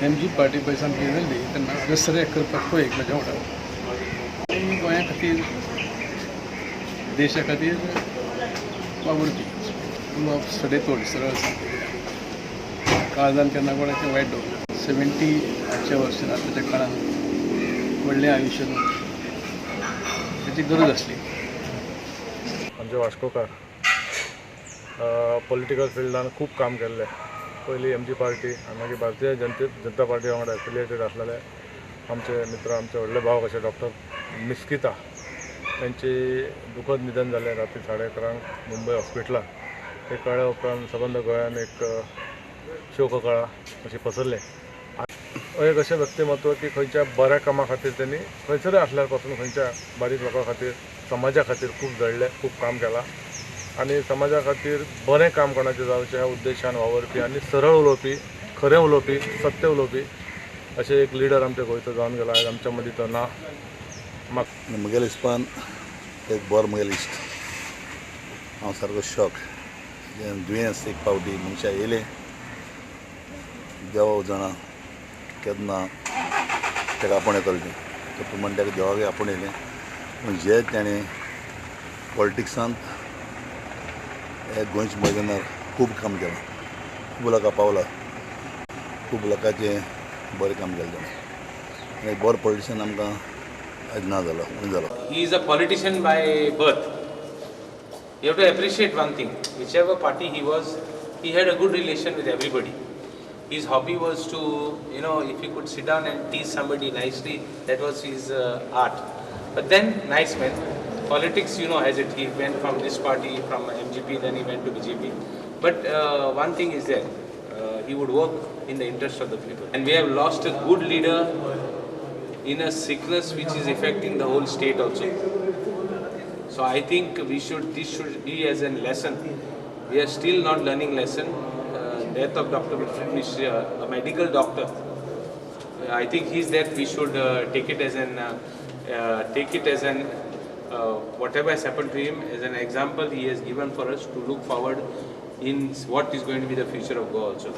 M G party पयस आमची जाल्ली तेन्ना दसऱ्याक करपाक पळय म्हज्या वांगडा आनी गोंया खातीर, देशा खातीर वावुरपी. उलोवप सडेतोड, सरळ सांगता. काळजान केन्ना कोणाचें वायट दवरना. 70 वर्सां आतांच्या काळान व्हडलें आयुश्य न्हू, ताची गरज आसली. आमचे वास्कोकार पॉलिटिकल फिल्डान खूब काम केल्लें. पयलीं एमजी पार्टी आनी मागीर भारतीय जनता पार्टी वांगडा एफिलिएटेड आसलेले आमचे मित्र, आमचे व्हडले भाव कशे डॉक्टर मिस्किता, तांची दुखद निधन जालें राती 11:30 मुंबय हॉस्पिटलान. ते कळ्ळ्या उपरांत सबंद गोंयान एक शोककळा अशी पसरलें. एक अशें व्यक्तिमत्व की खंयच्या बऱ्या कामा खातीर त्यांनी खंयसरूय आसल्यार पासून खंयच्या बारीक लोकां खातीर, समाजा खातीर खूब झडले, खूब काम केलां आनी समाजा खातीर बरें काम कोणाचें जावचें ह्या उद्देशान वावरपी आनी सरळ उलोवपी, खरें उलोवपी, सत्य उलोवपी अशें एक लिडर आमच्या गोंयचो जावन गेला. आयज आमच्या मदीं तो ना. म्हाका म्हगेल्या हिसपान एक बरो म्हगेलो इश्ट. हांव सारको शॉक. दुयेंस एक पावटी मनशाक येयलें, देवा जाणा केन्ना ताका आपोवन येतलें तें. तर प्रमाण ताका देवाकय आपोवन येयलें. पूण जे ताणें पॉलिटिक्सांत हे गोंयच्या मैदानार खूब काम केलां, खूब लोकां पावला, खूब लोकांचें बरें काम केलें ताणें. आनी एक बरो पॉलिटिशियन आमकां आयज ना जालो, उणें जालो. He is a politician by birth. You have to appreciate one thing: whichever party he was, he had a good relation with everybody. His hobby was to, if he could sit down and tease somebody nicely, that was his art. But then, nice man. Politics, has it. He went from this party, from MGP, then he went to BJP. But one thing is there, he would work in the interest of the people. And we have lost a good leader in a sickness which is affecting the whole state also. So I think we should this should be as a lesson. We are still not learning lesson. Death of Dr. Mishra, a medical doctor. I think his death we should take it as an whatever has happened to him as an example he has given for us to look forward in what is going to be the future of Goa also.